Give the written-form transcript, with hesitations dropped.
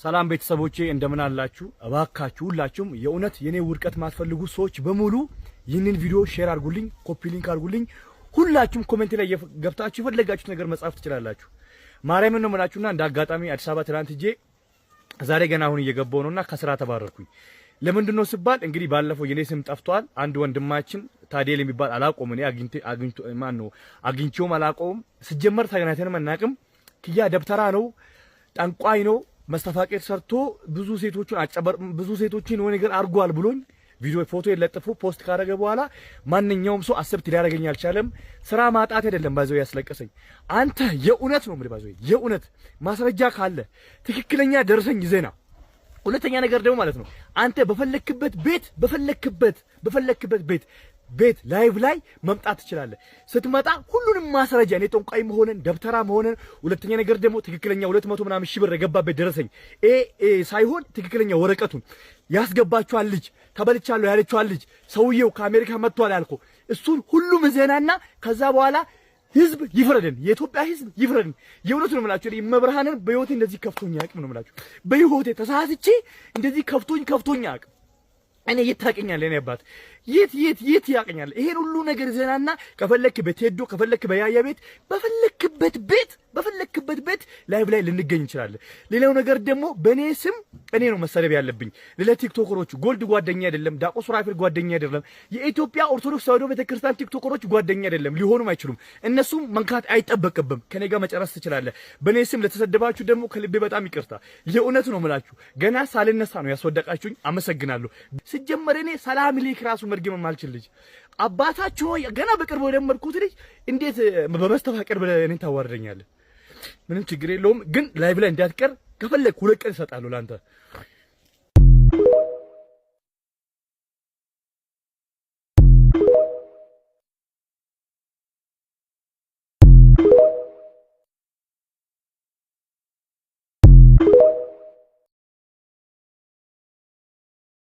ሰላም ቤተሰቦቼ፣ እንደምን አላችሁ? እባካችሁ ሁላችሁም የእውነት የኔ ውድቀት ማትፈልጉ ሰዎች በሙሉ ይህንን ቪዲዮ share አድርጉልኝ፣ copy link አድርጉልኝ። ሁላችሁም comment ላይ ገብታችሁ የፈለጋችሁት ነገር መጻፍ ትችላላችሁ። ማርያምን ነው የምላችሁና እንደ አጋጣሚ አዲስ አበባ ትናንት ሄጄ ዛሬ ገና አሁን እየገባሁ ነውና ከስራ ተባረርኩኝ። ለምንድን ነው ስባል እንግዲህ ባለፈው የኔ ስም ጠፍቷል። አንድ ወንድማችን ታዴል የሚባል አላቆም፣ እኔ አግኝቴ አግኝቶ ማን ነው አግኝቼውም አላቆም። ስጀመር ተገናኝተንም አናውቅም። ክያ ደብተራ ነው፣ ጠንቋይ ነው። መስተፋቅር ሰርቶ ብዙ ሴቶችን አጨበር፣ ብዙ ሴቶችን የሆነ ነገር አድርጓል ብሎኝ ቪዲዮ ፎቶ ለጥፎ post ካደረገ በኋላ ማንኛውም ሰው accept ሊያደርገኝ አልቻለም። ስራ ማጣት አይደለም ባይዘው ያስለቀሰኝ። አንተ የእውነት ነው የምልህ፣ ባይዘው የእውነት ማስረጃ ካለ ትክክለኛ ደረሰኝ ዜና። ሁለተኛ ነገር ደግሞ ማለት ነው አንተ በፈለክበት ቤት በፈለክበት ቤት live ላይ መምጣት ትችላለህ። ስትመጣ ሁሉንም ማስረጃ እኔ ጠንቋይ መሆንን፣ ደብተራ መሆንን፣ ሁለተኛ ነገር ደግሞ ትክክለኛ 200 ምናምን ሺህ ብር የገባበት ደረሰኝ ኤ ኤ ሳይሆን ትክክለኛ ወረቀቱን ያስገባችኋል ልጅ፣ ተበልቻለሁ ያለችዋል ልጅ፣ ሰውየው ከአሜሪካ መጥቷል ያልኩ እሱን ሁሉም ዜናና ከዛ በኋላ ህዝብ ይፍረድን፣ የኢትዮጵያ ህዝብ ይፍረድን። የእውነቱ ነው የምላችሁ። እኔ መብርሃንን በህይወቴ እንደዚህ ከፍቶኝ አያውቅም ነው የምላችሁ። በህይወቴ ተሳስቼ እንደዚህ ከፍቶኝ አያውቅም። እኔ የት ታውቀኛለህ? እኔ አባት የት የት የት ያውቀኛል? ይሄን ሁሉ ነገር ዜናና ከፈለክ በቴዶ፣ ከፈለክ በያያ ቤት፣ በፈለክበት ቤት live ላይ ልንገኝ እንችላለን። ሌላው ነገር ደግሞ በእኔ ስም እኔ ነው መሰደብ ያለብኝ። ሌላ ቲክቶከሮች ጎልድ ጓደኛ አይደለም፣ ዳቆስ ሱራፌል ጓደኛ አይደለም፣ የኢትዮጵያ ኦርቶዶክስ ተዋሕዶ ቤተክርስቲያን ቲክቶከሮች ጓደኛ አይደለም፣ ሊሆኑም አይችሉም። እነሱም መንካት አይጠበቅብም። ከኔ ጋር መጨረስ ትችላለህ። በእኔ ስም ለተሰደባችሁ ደግሞ ከልቤ በጣም ይቅርታ። የእውነት ነው የምላችሁ። ገና ሳልነሳ ነው ያስወደቃችሁኝ። አመሰግናለሁ። ስጀመር እኔ ሰላም ሊክ ራሱ መድገም የማልችል ልጅ፣ አባታችሁ ሆይ፣ ገና በቅርቡ የለመድኩት ልጅ እንዴት በመስተፋቅር ብለህ እኔን ታዋርደኛለህ? ምንም ችግር የለውም፣ ግን live ላይ እንዳትቀር። ከፈለግ 2 ቀን እሰጣለሁ ለአንተ።